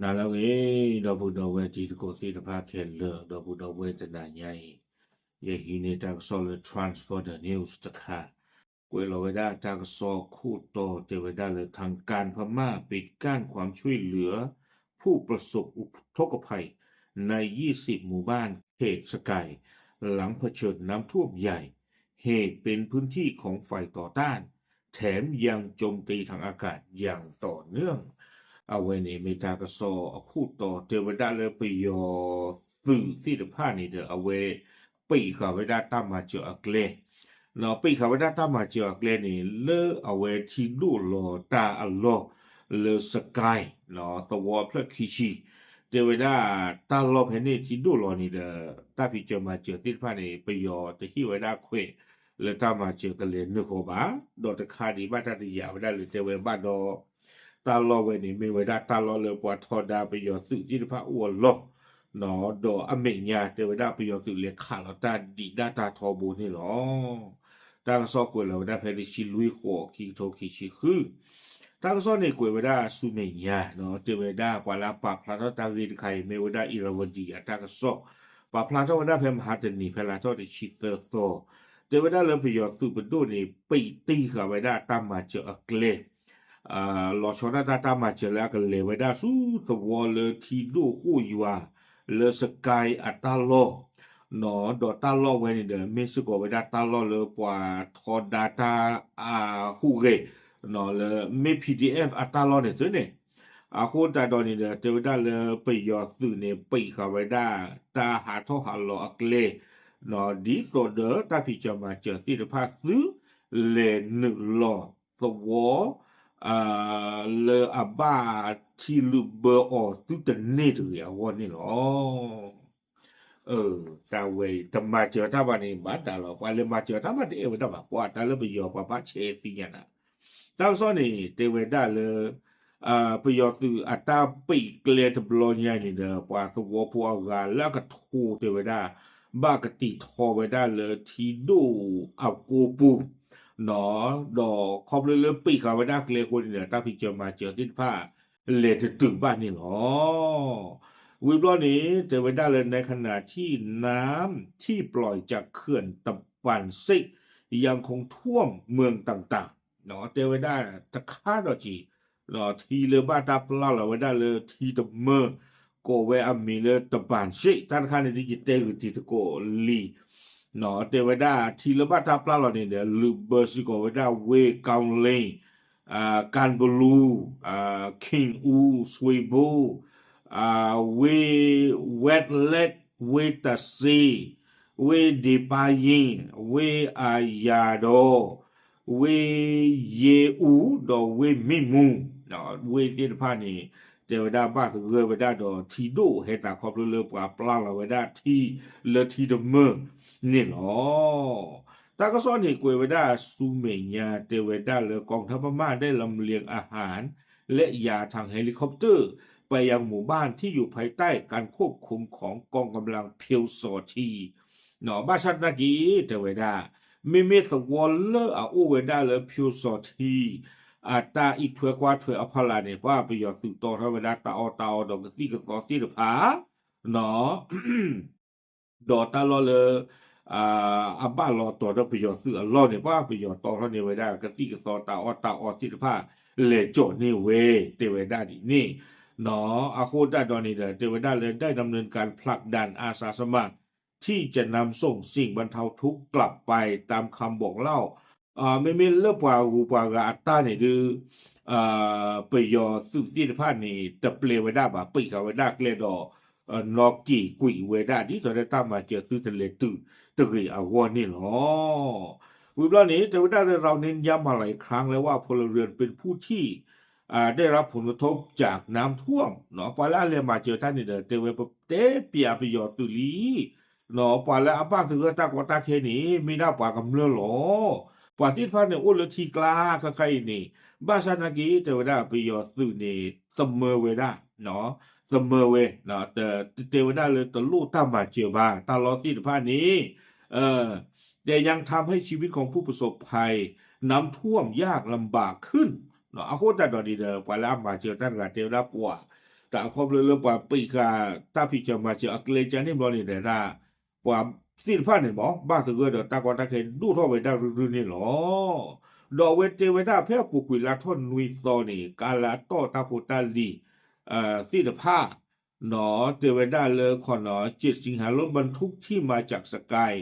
နၤလၢအဂ့ၤ ဒီပုၢ်ဒီဝဲၢ်တံၤသကိးသ့ၣ်တဖၣ်ခဲလၢာ် ဒီပုၢ်ဒီဝဲၢ်တနၤညါအံၤ ယဟံးန့ၢ်တၢ်ကစီၣ်လၢ Transworld News တခါ ကွဲးလီၤဝဲဒၣ်တၢ်ကစီၣ်ခိၣ်တီတဲဝဲဒၣ်လၢ ทางการพม่าปิดกั้นความช่วยเหลือผู้ประสบอุทกภัยในยี่สิบหมู่บ้านเขตสกาย หลังเผชิญน้ำท่วมใหญ่ เหตุเป็นพื้นที่ของฝ่ายต่อต้าน แถมยังโจมตีทางอากาศอย่างต่อเนื่อง အဝဲန့ၣ်မ့ၢ်တၢ်ကစီၣ်အခိၣ်တီတဲဝဲဒၣ်လၢပယီၤသုးသ့ၣ်တဖၣ်န့ၣ်ဒီး အဝဲပံးဃာ်ဝဲဒၣ်တၢ်မၤစၢၤအကျဲ ပံးဃာ်ဝဲဒၣ်တၢ်မၤစၢၤအကျဲန့ၣ် လၢအဝဲထံဒိၣ်လီၤတၢ်အလီၢ်လၢ Sky သဝီအဖျၢၣ်ခံဆံ တဲဝဲဒၣ်တၢ်လီၢ်ဖဲန့ၣ်ထံဒိၣ်လီၤန့ၣ်ဒီး တၢ်ဖံးစၢၤမၤစၢၤသ့ၣ်တဖၣ်န့ၣ် ပယီၤတဟ့ၣ်ဝဲဒၣ်ခွဲးလၢတၢ်မၤစၢၤကလဲၤနုာ်ဃီဘၣ် ဒီးတခါဒံးဘၣ်တၢ်တယာ်ဝဲဒၣ်လၢတဲဝဲဘၣ်ဒီး တၢ်လီၢ်ဝဲန့ၣ်မ့ၢ်ဝဲဒၣ်တၢ်လီၢ်လၢပှၤထီဒါပယီၤသုးသ့ၣ်တဖၣ်အိၣ်အလီၢ် ဒီးအမဲာ်ညါတဲဝဲဒၣ်ပယီၤသုးလဲၤခးလီၤတၢ်ဒံးဒၣ်တၢ်ထီဘိန့ၣ်လီၤ. တၢ်ကစီၣ်ကွဲးလီၤဝဲဒၣ်ဖဲတဆံလွံၢ်ဃိး ခံကထိခံဆံဃု တၢ်ကစီၣ်န့ၣ်ကွဲးဝဲဒၣ်ဆူမဲာ်ညါ တဲဝဲဒၣ်ပှၤလၢအပာ်ဖျါထီၣ်တၢ်ဂ့ၢ်တခါအံၤ မ့ၢ်ဝဲဒၣ် Irrawaddy အတၢ်ကစီၣ် ပာ်ဖျါထီၣ်ဝဲဒၣ်ဖဲမဟါတနံၤ ဖဲလါထီၣ်တဆံသၢသီ တဲဝဲဒၣ်လၢပယီၤသုးပဒိၣ်န့ၣ် ပံးတံၢ်ဃာ်ဝဲဒၣ်တၢ်မၤစၢၤအကျဲ လီၤဆီဒၣ်တၢ်တၢ်မၤစၢၤလၢအကလဲၤဝဲဒၣ်ဆူသဝီလၢထံဒိၣ်ဃိၣ်ယွၤ လၢ Sky အတၢ်လီၢ် ဒီးတၢ်လီၢ်ဝဲန့ၣ်ဒီး မ့ၢ်စ့ၢ်ကီးဝဲဒၣ်တၢ်လီၢ်လၢပှၤထီဒါတၢ်အဟူးဂဲၤ လၢမ့ၢ် PDF အတၢ်လီၢ်န့ၣ်သုန့ၣ် အဃိသတးဒီးန့ၣ်ဒီး တဲဝဲဒၣ်လၢပယီၤသုးန့ၣ် ပံးဃာ်ဝဲဒၣ်တၢ်ဟးထီၣ်ဟးလီၤအကျဲ ဒ်သိးဒီးတၢ်ဖံးစၢၤမၤစၢၤသ့ၣ်တဖၣ်သု လဲၤနုာ်လီၤသဝီ လၢအဘၣ်ထံလုာ်ဘၢအီၤသုတန့ၢ်တဂ့ၤအဂီၢ်န့ၣ်လီၤ. တၢ်ဝဲအံၤ တမၤစၢၤတၢ်ဘၣ်န့ၣ် ဘၣ်တၢ်လီၤ. ပှၤလဲၤမၤစၢၤတၢ်ဘၣ်တအဲၣ်ဝဲဒၣ်ဘၣ်. ပှၤတၢ်လၢပယီၤပှၤဘၣ်ဆဲးသ့ၣ်ညါနၤ. တၢ်ကစီၣ်န့ၣ် တဲဝဲဒၣ်လၢ ပယီၤသုးအတၢ်ပံးကျဲတဘျီညါန့ၣ်ဒီး ပှၤသဝီဖိအဂၤလၢအကထိတဲဝဲဒၣ် ဘၣ်ကတံာ်ထီဝဲဒၣ်လၢထံဒိၣ်အကိပူၤ ဒီးခီဖျိလၢပံးဃာ်ဝဲဒၣ်ကျဲအဃိန့ၣ်ဒီး တၢ်ဖံးစၢၤမၤစၢၤသ့ၣ်တဖၣ် လဲၤတတုၤဘၣ်န့ၣ်လီၤ. ဝံၤဘျီန့ၣ် တဲဝဲဒၣ်လၢ ในขณะที่น้ำที่ปล่อยจากเขื่อนตะบานเซกยังคงท่วมเมืองต่างๆ တဲဝဲဒၣ်တခါဒီးက့ၤ ထံလၢဘၣ်တၢ်ပျၢ်လီၤဝဲဒၣ်လၢထံတမၢ ကိးဝဲအမံၤလၢ တဘၣ်စ့း တၢ်တခါန့ၣ် ဒ်ယတဲဂုာ်တံၤသကိးလံ တဲဝဲဒၣ်ထံလၢဘၣ်တၢ်ပျၢ်လီၤန့ၣ်ဒီး လုာ်ဘၢစ့ၢ်ကီးဝဲဒၣ်ဝ့ၢ် ကီၢ်လ့ၣ် ကၣ်ဘလူ ခ့ၣ်အူ စွ့ဘိ ဝ့ၢ် ဝဲးလဲး ဝ့ၢ်တၢ်စ့ ဝ့ၢ်ဒ့ၣ်ပါယ့ၣ် ဝ့ၢ်အယၤဒီး ဝ့ၢ်ယ့အူ ဒီးဝ့ၢ်မ့ၣ်မူ ဝ့ၢ်သ့ၣ်တဖၣ်န့ၣ် တဲဝဲဒၣ်ဘၣ်သဂၢၢ်ဝဲဒၣ်ဒီးထံဒိၣ် ဟဲသးခီဖျိလၢပှၤပျၢ်လီၤဝဲဒၣ်ထံလၢထံတမၢန့ၣ်လီၤ. တၢ်ကစီၣ်န့ၣ်ကွဲးဝဲဒၣ်ဆူမဲာ်ညါ တဲဝဲဒၣ်လၢ กองทัพพม่าได้ลำเลียงอาหารและยาทางเฮลิคอปเตอร์ ไปยังหมู่บ้านที่อยู่ภายใต้การควบคุมของกองกำลังเพียวซอที ဘၣ်ဆၣ်သနာ်က့ တဲဝဲဒၣ် မ့မ့ၢ်သဝီလၢအအိၣ်ဝဲဒၣ်လၢ ဖၠိစီၤထံ အတၢ်အံးထွဲကွၢ်ထွဲအဖီလာ်န့ၣ် ပှၤပယီၤသုးတီထီၣ်ဝဲဒၣ်တၢ်အီၣ်တၢ်အီဒီးကသံၣ်ကသီသ့ၣ်တဖၣ် ဒီးတၢ်လီၢ်လၢ အဘၣ်လီၤတီၤဒီးပယီၤသုးအလီၢ်န့ၣ် ပှၤပယီၤတီထီၣ်န့ၢ်ဝဲဒၣ်ကသံၣ်ကသီတၢ်အီၣ်တၢ်အီသ့ၣ်တဖၣ် လဲၤကၠီၣ်န့ၢ်ဝဲ တဲဝဲဒၣ်ဒ်န့ၣ် အဃိသတးဒီးန့ၣ်ဒီး တဲဝဲဒၣ်လၢ ได้ดำเนินการผลักดันอาสาสมัครที่จะนำส่งสิ่งบรรเทาทุกข์กลับไปตามคำบอกเล่า မ့မ့ၢ်လၢပှၤဂုၤပှၤဂၤအတၢ်န့ၣ်ဒုး ပယီၤသုးသ့ၣ်တဖၣ်န့ၣ် တပျဲဝဲဒၣ်ဘၣ် ပံးဃာ်ဝဲဒၣ်ကျဲဒီး နီၣ်က့ၤကွံာ်ဝဲဒၣ် ဒ်သိးဒီးတၢ်မၤစၢၤသုတလဲၤတုၤတဂ့ၤအဂီၢ်န့ၣ်လီၤ. ဝံၤဘျီန့ၣ် တဲဝဲဒၣ်လၢ เราเน้นย้ำมาหลายครั้งแล้วว่าพลเรือนเป็นผู้ที่ ได้รับผลกระทบจากน้ำท่วม ပှၤလၢအလဲၤမၤစၢၤတၢ်န့ၣ်ဒီး တဲဝဲပတဲပၠးပယီၤသုးလံ ပှၤလၢအဘၣ်သဂၢၢ်တၢ်ကီတၢ်ခဲန့ၣ် မ့ၢ်ဒၣ်ပှၤကမျၢၢ်လီၤ. ပှၤသ့ၣ်တဖၣ်န့ၣ် အိၣ်လၢထံကျါခဲခါအံၤန့ၣ် ဘၣ်ဆၣ်သနာ်က့ တဲဝဲဒၣ်ပယီၤသုးန့ၣ် သမၢဝဲဒၣ် သမၢဝဲ တဲဝဲဒၣ်လၢတလိၣ်တၢ်မၤစၢၤဘၣ် တၢ်လီၢ်သ့ၣ်တဖၣ်န့ၣ် แต่ยังทำให้ชีวิตของผู้ประสบภัยน้ำท่วมยากลำบากขึ้น အဃိသတးဒီးန့ၣ်ဒီး ပှၤလၢအမၤစၢၤတၢ်တဂၤတဲဝဲဒၣ်ပှၤ တၢ်ခီဖျိလၢပှၤပံးဃာ်တၢ်ဖံးစၢၤမၤစၢၤအကျဲကၢန့ၣ်ဘျီန့ၣ်ဒီး ပှၤသ့ၣ်တဖၣ်န့ၣ်မ့ၢ် ဘၣ်သဂၢၢ်ဒီးတၢ်ကီတၢ်ခဲဒိၣ်ထီၣ်ဝဲဒၣ်ရုၢ်ရုၢ်န့ၣ်လီၤ. ဒီးအဝဲတဲဝဲဒၣ်ဖဲအပူၤကွံာ်လါထီၣ်နွံသီန့ၣ် ကါလၢအတီၢ်တၢ်ဖိတၢ်လံၤ သ့ၣ်တဖၣ် တဲဝဲဒၣ်လၢ ขนส่งสินค้า รถบรรทุกที่มาจากสกาย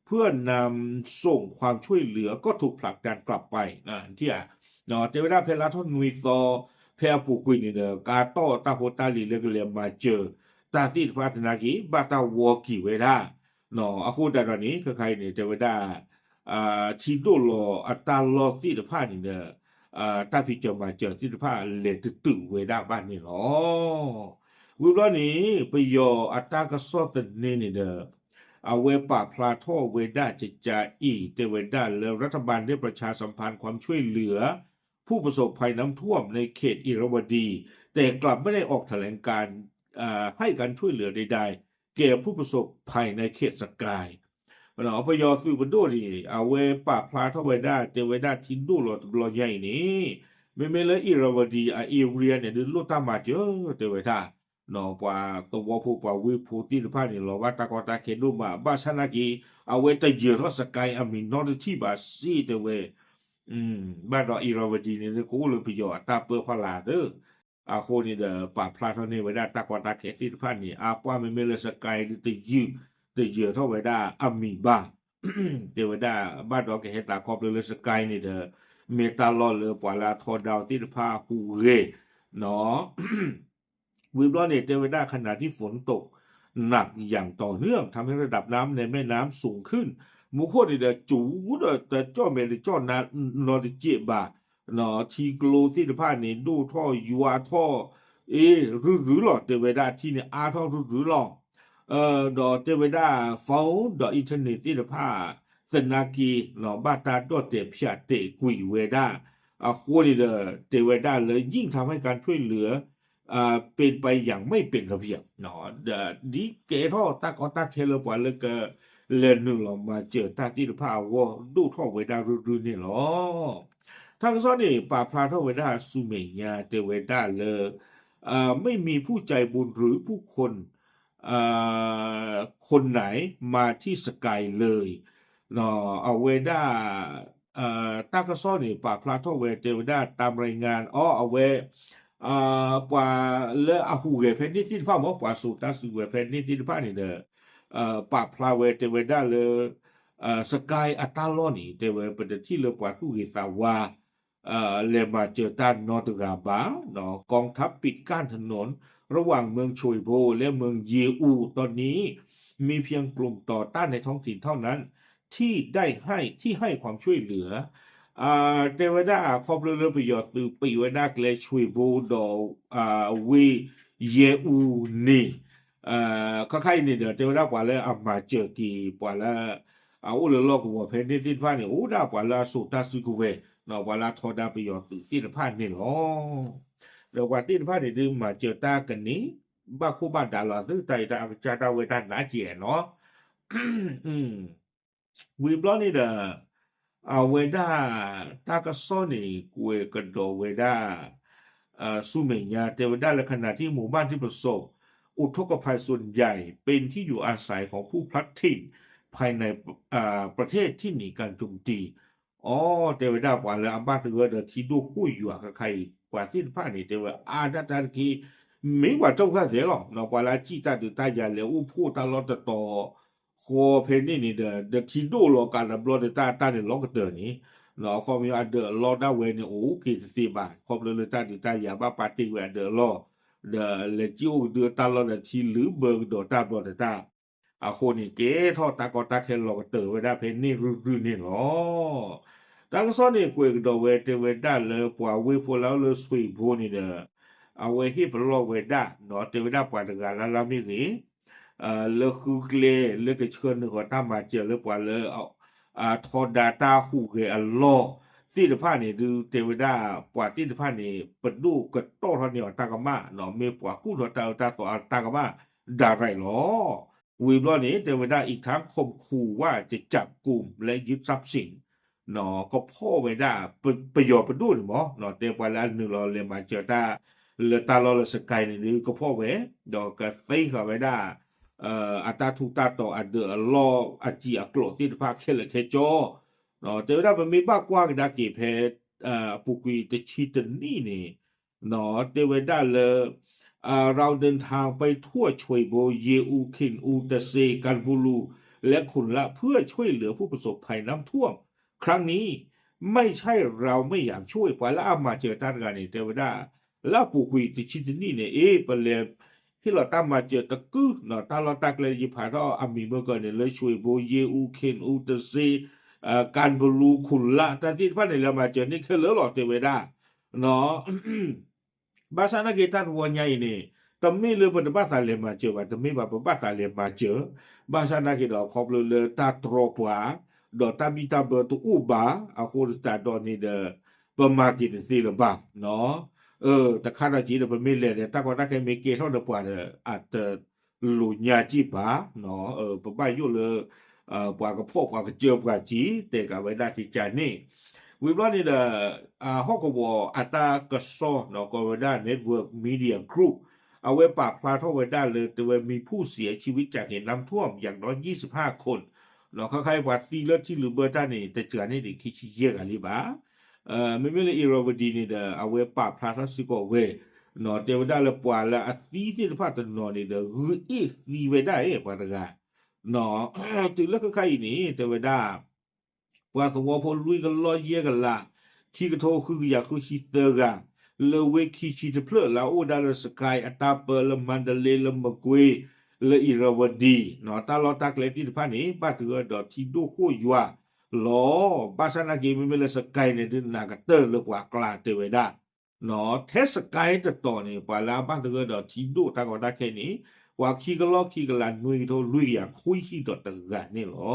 เพื่อนำส่งความช่วยเหลือก็ถูกผลักดันกลับไป တဲဝဲဒၣ်ဖဲလါထီၣ်နွံသီ ဖဲအပူၤကွံာ်န့ၣ်ဒီး ကါတီၢ်တၢ်ဖိတၢ်လံၤလၢကလဲၤမၤစၢၤ တၢ်သ့ၣ်တဖၣ်သနာ်က့ ဘၣ်တၢ်ဝီက့ၤဝဲဒၣ် အဃိသတးဒီးန့ၣ် ခဲခါအံၤန့ၣ် တဲဝဲဒၣ် ထံဒိၣ်လီၤအတၢ်လီၢ်သ့ၣ်တဖၣ်န့ၣ်ဒီး တၢ်ဖံးစၢၤမၤစၢၤသ့ၣ်တဖၣ်လဲၤတတုာ်ဝဲဒၣ်ဘၣ်န့ၣ်လီၤ. ဝံၤဘျီန့ၣ် ပယီၤအတၢ်ကစီၣ်သန့န့ၣ်ဒီး အဝဲပာ်ဖျါထီၣ်ဝဲဒၣ်ကကါအံၤ တဲဝဲဒၣ်လၢ รัฐบาลได้ประชาสัมพันธ์ความช่วยเหลือผู้ประสบภัยน้ำท่วมในเขตอิระวดี แต่กลับไม่ได้ออกแถลงการณ์ ให้การช่วยเหลือใดๆ แก่ผู้ประสบภัยในเขตสกาย ပယီၤသုးပဒိၣ်န့ၣ် အဝဲပာ်ဖျါထီၣ်ဝဲဒၣ် တဲဝဲဒၣ်ထံဒိၣ်လီၤတဘျီညါအံၤန့ၣ် မ့မ့ၢ်လၢ Irrawaddy အ area န့ၣ် ဒုးလိၣ်တၢ်မၤစၢၤ တဲဝဲဒၣ် ပှၤသဝီဖိပှၤဝ့ၢ်ဖိသ့ၣ်တဖၣ်န့ၣ် လီၤဘၣ်တၢ်ကီတၢ်ခဲဒိၣ်မး ဘၣ်ဆၣ်နာ်က့ အဝဲတယၢၤထီၣ် စကဲအမံၤနီတထံၣ်ဘၣ်စ့ၢ်တဲဝဲ ဘၣ်ဒီး Irrawaddy န့ၣ် ကအိၣ်လၢပယီၤအတၢ်ပၢဖီလာ်သၢ အဃိန့ၣ်ဒီး ပာ်ဖျါထီၣ်န့ၢ်ဝဲဒၣ်တၢ်ကီတၢ်ခဲသ့ၣ်တဖၣ်န့ၣ် အပှၢ်မ့မ့ၢ်လၢ စကဲ ဒုးတယုၢ် တယၢၤထီၣ်ဝဲဒၣ်အမံၤဘၣ် တဲဝဲဒၣ် ဘၣ်ဒီးကဟဲသးခီဖျိလၢ စကဲ န့ၣ်ဒီး မ့ၢ်တၢ်လီၢ်လၢပှၤလၢအထီဒါသ့ၣ်တဖၣ်ဟူးဂဲၤ ဝံၤဘျီန့ၣ် တဲဝဲဒၣ် ขณะที่ฝนตกหนักอย่างต่อเนื่อง ทำให้ระดับน้ำในแม่น้ำสูงขึ้น မူခိၣ်န့ၣ်ဒီး စူၤဒီးတကၠီၣ်မဲာ်တကၠီၣ်နါနီတစဲးဘၣ် ထံကျိသ့ၣ်တဖၣ်န့ၣ် ဒိၣ်ထီၣ်ယွၤထီၣ် အ့ ရုၢ်ရုၢ်လီၤ တဲဝဲဒၣ်ထံန့ၣ်အါထီၣ်ရုၢ်ရုၢ်လီၤ ဒီးတဲဝဲဒၣ် phone ဒီး internet သ့ၣ်တဖၣ် သနာ်က့ ဘၣ်တၢ်ဒီၣ်တဲာ်ဖၠးတဲာ်ကွံာ်ဝဲဒၣ် အဃိန့ၣ်ဒီး တဲဝဲဒၣ်လၢ ยิ่งทำให้การช่วยเหลือ เป็นไปอย่างไม่เป็นระเบบ ဒီးဒ်ကဲထီၣ်တၢ်ကီတၢ်ခဲလၢပှၤလၢက လဲၤနုာ်လီၤမၤစၢၤတၢ်သ့ၣ်တဖၣ်အဂီၢ် ဒိၣ်ထီၣ်ဝဲဒၣ်ရုၢ်ရုၢ်န့ၣ်လီၤ. တၢ်ကစီၣ်န့ၣ် ပာ်ဖျါထီၣ်ဝဲဒၣ်ဆူမဲာ်ညါ တဲဝဲဒၣ်လၢ ไม่มีผู้ใจบุญหรือผู้คน คนไหนมาที่สกายเลย အဝဲဒၣ် တၢ်ကစီၣ်န့ၣ် ပာ်ဖျါထီၣ်ဝဲ တဲဝဲဒၣ် ตามรายงาน အီ အဝဲ ပှၤလၢအဟူးဂဲၤဖဲန့ၣ်သ့ၣ်တဖၣ်မ့ၢ် ပှၤစိာ်တၢ်စုကဝဲၤဖဲန့ၣ်သ့ၣ်တဖၣ်န့ၣ်ဒီး ပာ်ဖျါဝဲ တဲဝဲဒၣ်လၢ စကဲအတၢ်လီၢ်န့ၣ် တဲဝဲ ပတထံၣ်လၢပှၤသူၣ်ဂ့ၤသးဝါ လဲၤမၤစၢၤတၢ်နီတဂၤဘၣ် กองทัพปิดกั้นถนนระหว่างเมืองชวยโบและเมืองเยอู ตอนนี้มีเพียงกลุ่มต่อต้านในท้องถิ่นเท่านั้นที่ได้ให้ที่ให้ความช่วยเหลือ တဲဝဲဒၣ် ခီဖျိလၢပယီၤသုးပံးဝဲဒၣ်ကျဲ ဆွ့ၣ်ဘိ ဒီး ဝ့ၢ်ယဲအူန့ၣ် ခါခါအံၤန့ၣ်ဒီး တဲဝဲဒၣ်ပှၤလၢအမၤစၢၤက့ၤ ပှၤလၢ အအိၣ်လၢလီၢ်ကဝီၤဖဲန့ၣ်သ့ၣ်တဖၣ်န့ၣ် အိၣ်ဒၣ်ပှၤလၢအစိာ်တၢ်စုကဝဲၤ ပှၤလၢအထီဒါပယီၤသုးသ့ၣ်တဖၣ်န့ၣ်လီၤ. ဒီးပှၤသ့ၣ်တဖၣ်န့ၣ်ဒုး မၤစၢၤတၢ်ကန့ၢ် ဘၣ်ခိၣ်ဘၣ်ဒါလီၤသု တၢ်အံၤတၢ်အကစၢ်ဒၣ်ဝဲတၢ်နးကဲနီၤ ဝံၤဘျီန့ၣ်ဒီး အဝဲဒၣ် တၢ်ကစီၣ်န့ၣ် ကွဲးကဒီးဝဲဒၣ် ဆူမဲာ်ညါ တဲဝဲဒၣ်လၢ ขณะที่หมู่บ้านที่ประสบอุทกภัยส่วนใหญ่เป็นที่อยู่อาศัยของผู้พลัดถิ่น ภายในประเทศที่หนีการโจมตี အီ တဲဝဲဒၣ်ပှၤလၢအဘၣ်သဂၢၢ်ဒီးထံဒိၣ်ဟူးယွၤခဲခါအံၤ ပှၤသ့ၣ်တဖၣ်န့ၣ် တဲဝဲအါဒၣ်တၢ်တက့ၢ် မ့ၢ်ပှၤဒုက္ခသည်လီၤ ပှၤလၢအစံၣ်တၢ်ဒုးတၢ်ယၤလဲၤအိၣ်ဖှိၣ်တၢ်လီၢ်တတီၤဃီဖဲန့ၣ်န့ၣ်ဒီး ဒီးထံဒိၣ်လီၤကးတဘျီဒီးတၢ်တၢ်န့ၣ်လီၤကတၢၢ်န့ၣ် အခီပညီအဒၢးအလီၢ်ဒၣ်ဝဲန့ၣ် အိၣ်က့ၤတသ့ဘၣ် ခီဖျိလၢတၢ်ဒုးတၢ်ယၤဘၣ်ပာ်တ့ၢ်ဝဲအဒၢးအလီၢ် ဒီးလဲၤစံၣ်အိၣ်ကဒုတၢ်လီၢ်ဒီးထံလုာ်ဘၢကဒီးတၢ်ဘျီဒီးတၢ် အဃိန့ၣ် ကဲထီၣ်တၢ်ကီတၢ်ခဲလီၤကတၢၢ်ဝဲဒၣ်ဖဲန့ၣ်ရုၢ်ရုၢ်န့ၣ်လီၤ. တၢ်ကစီၣ်န့ၣ် ကွဲးကဒီးဝဲတဲဝဲဒၣ်လၢပှၤဝ့ၢ်ဖိလၢအိၣ်လၢဆွ့ၣ်ဘိန့ၣ်ဒီး အဝဲဟ့ၣ်ပလီၢ်ဝဲဒၣ် တဲဝဲဒၣ်ပှၤတဂၤလၢ်လၢ်မ့ၢ်ဂ့ၤ လၢဃုကျဲလၢကဆှၢနုာ်ဃီၤတၢ်မၤစၢၤလၢပှၤလၢ ထီဒါတၢ်ဟူးဂဲၤအလီၢ်သ့ၣ်တဖၣ်န့ၣ် ဒုးတဲဝဲဒၣ် ပှၤသ့ၣ်တဖၣ်န့ၣ် ပဒိၣ်ကတီၢ်ထီၣ်န့ၢ်အီၤတၢ်ကမၣ် မ့ၢ်ပှၤကူၣ်ထီၣ်တၢ်အၢတၢ်သီအတၢ်ကမၣ် ဒၣ်ရဲၣ်လီၤ. ဝံၤဘျီန့ၣ် တဲဝဲဒၣ် อีกทั้งข่มขู่ว่าจะจับกุมและยึดทรัพย์สิน ကဖီၣ်ဝဲဒၣ် ပယီၤပဒိၣ်န့ၣ်မ့ၢ် တဲပှၤလၢအနုာ်လီၤလဲၤမၤစၢၤတၢ် လၢတၢ်လီၢ်လၢ Sagaing န့ၣ်ဒုးကဖီၣ်ဝဲ ဒီးကသ့ဃာ်ဝဲဒၣ် အတၢ်ထူးတၢ်တီၤအဒၢးအလီၢ်အစံာ်အကျိၤသ့ၣ်တဖၣ်ခဲလၢာ်ခဲဆ့ တဲဝဲဒၣ် ပမ့ၢ်ဘၣ်ကွၢ်ကဒါက့ၤဖဲ အပူၤကွံာ်တဆံတနံၣ်န့ၣ် တဲဝဲဒၣ်လၢ เราเดินทางไปทั่วชวยโบเยอูเคนอูเตเซ กันบูรู และขุนละ เพื่อช่วยเหลือผู้ประสบภัยน้ำท่วมครั้งนี้ ไม่ใช่เราไม่อยากช่วย ပှၤလၢအမၤစၢၤတၢ်တဂၤန့ၣ် တဲဝဲဒၣ် လၢအပူၤကွံာ်တဆံတနံၣ်န့ၣ် အ့ ပလဲၤဟ့ၣ်လီၤတၢ်မၤစၢၤတကုၢ် တၢ်လီၢ်တၢ်ကျဲယဖးထီၣ်အမံၤမ့ၢ်ကီးန့ၣ် လၢ ชวยโบเยอูเคนอูเตเซ กันบูรู ขุนละ တၢ်သ့ၣ်တဖၣ်န့ၣ် လဲၤမၤစၢၤန့ၢ်ခဲလၢာ်လီၤ တဲဝဲဒၣ် ဘၣ်ဆၣ်နာ်က့ တၢ်တဝီညါအံၤန့ၣ် တမ့ၢ်လၢပတဘၣ်သးလဲၤမၤစၢၤဘၣ်, တမ့ၢ်ဘၣ် ပဘၣ်သးလဲၤမၤစၢၤ, ဘၣ်ဆၣ်နာ်က့ဒီး ခီဖျိလၢတၢ်တြီပှၤ ဒီးတၢ်ဘံၣ်တၢ်ဘၢတအိၣ်ဘၣ်အဃိသတးဒီးန့ၣ်ဒီး ပမၤက့ၤတသ့လၢၤဘၣ်နီၤ. တခါဒီးက့ဒီး ပမ့ၢ်လဲၤဒီး တၢ်ကီတၢ်ခဲမ့ၢ်ကဲထီၣ်ဒီးပှၤဒီး အတလိာ်ညါက့ၢ်ဘၣ်နီၤ. ပဘၣ်ယိၣ်လၢ ပှၤကဖီၣ်ပှၤကစၢၢ်ပှၤက့ၤ တဲကးဝဲဒၣ်ကကန့ၣ် ဝံၤဘျီန့ၣ်ဒီး ဟီၣ်ကဝီၤအတၢ်ကစီၣ်နီၤ ကိးဝဲဒၣ် Network Media Group အဝဲပာ်ဖျါထီၣ်ဝဲဒၣ်လၢတဲဝဲ มีผู้เสียชีวิตจากเหตุน้ำท่วมอย่างน้อยยี่สิบห้าคน နီၤ ခါခါအံၤပှၤသံလၢထံလုာ်ဘၢတၢ်န့ၣ် တစှၤန့ၢ်ဒံးခံဆံယဲၢ်ဂၤလံဘၣ်. မ့မ့ၢ်လၢ Irrawaddy န့ၣ်ဒီး အဝဲပာ်ဖျါထီၣ်စ့ၢ်ကီးဝဲ နီၤ တဲဝဲဒၣ်လၢပှၤလၢအသံသ့ၣ်တဖၣ်တနီၤန့ၣ်ဒီး ဂုၢ်အ့ၣ်သံဝဲဒၣ်အံၤ ပှၤတဂၤ နီၤ တုၤလၢခဲခါအံၤန့ၣ် တဲဝဲဒၣ် ပှၤသဝီဖိလွံၢ်ကလီၢ်ယဲၢ်ကလး ခံကထိဃုကယၤဃုဆံသၢဂၤ လၢဝ့ၢ်ခံဆံတဖျၢၣ်လၢအအိၣ်ဝဲဒၣ်လၢ Sagaing အတၢ်ပၢလၢ Mandalay လၢ Magway လၢ Irrawaddy နီၤ တၢ်လီၢ်တၢ်ကျဲသ့ၣ်တဖၣ်န့ၣ် ဘၣ်သဂၢၢ်ဒီးထံဒိၣ်ဃိၣ်ယွၤလီၤ. ဘၣ်ဆၣ်နာ်က့ မ့မ့ၢ်လၢ Sagaing န့ၣ်ဒုးနးကတၢၢ်လၢပှၤကျါတဲဝဲဒၣ် နီၤ ထဲ Sagaing တတီၤန့ၣ် ပှၤလၢအဘၣ်သဂၢၢ်ဒီးထံဒိၣ်တၢ်ကီတၢ်ခဲန့ၣ် ပှၤခံကလီၢ်ခံကလးနွံကထိလွံၢ်ကယၤခွံဆံဒီးတဂၤန့ၣ်လီၤ.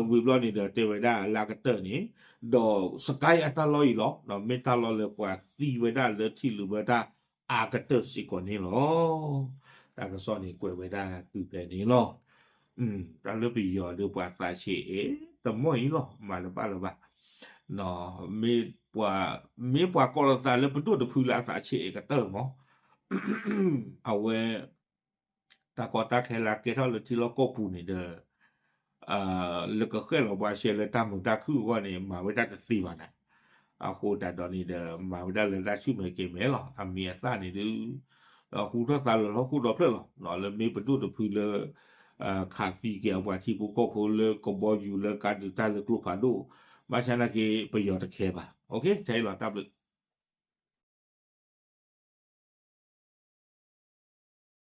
ဝံၤဘျီန့ၣ်ဒီးတဲဝဲဒၣ်လၢအကတၢၢ်န့ၣ် ဒီး Sagaing အတၢ်လီၢ်အံၤလီၤ မ့ၢ်တၢ်လီၢ်လၢပှၤသံဝဲဒၣ်လၢထံလုာ်ဘၢတၢ်အကတၢၢ်စ့ၢ်ကီးန့ၣ်လီၤ. တၢ်ကစီၣ်န့ၣ်ကွဲးဝဲဒၣ်တုၤဖဲန့ၣ်လီၤ. တၢ်လၢပယီၤဒီးပှၤသးဆံးအ့ၣ် တမီၢ်အံၤလီၤ မၤတဘၣ်လၢၤဘၣ်. မ့ၢ်ပှၤ မ့ၢ်ပှၤကီၢ်လီၤသးလၢပဒိၣ်တဖုလၢအသးဆံးအ့ၣ်ကတၢၢ်မး အဝဲ တၢ်ကီတၢ်ခဲလၢကဲထီၣ်လၢထံလီၢ်ကီၢ်ပူၤန့ၣ်ဒီး လၢကဃဲၣ်လီၤပှၤဆဲးလၢတၢ်မုာ်တၢ်ခုၣ်အဂီၢ်န့ၣ် မၤဝဲဒၣ်တသ့ဘၣ်နၤ. အဃိသတးဒီးန့ၣ်ဒီး မၤဝဲဒၣ်လၢတၢ်ဆူၣ်မဲာ်ကဲၤမဲာ်လီၤ. အမံၤအသၣ်န့ၣ်ဒုး ဟူထီၣ်သါလၢလၢဟီၣ်ခိၣ်ဒီဖျၢၣ်လီၤ. လၢမ့ၢ်ပဒိၣ်တဖုလၢ ခးသံက့ၤအပှၤထံဖိကီၢ်ဖိလၢကဘီယူၤလၢကါဒုးတၢ်လၢကျိဖးဒိၣ် ဘၣ်ဆၣ်နာ်က့ပယီၤတခဲဘၣ်. ထဲအံၤလီၤ တၢ်ဘျုး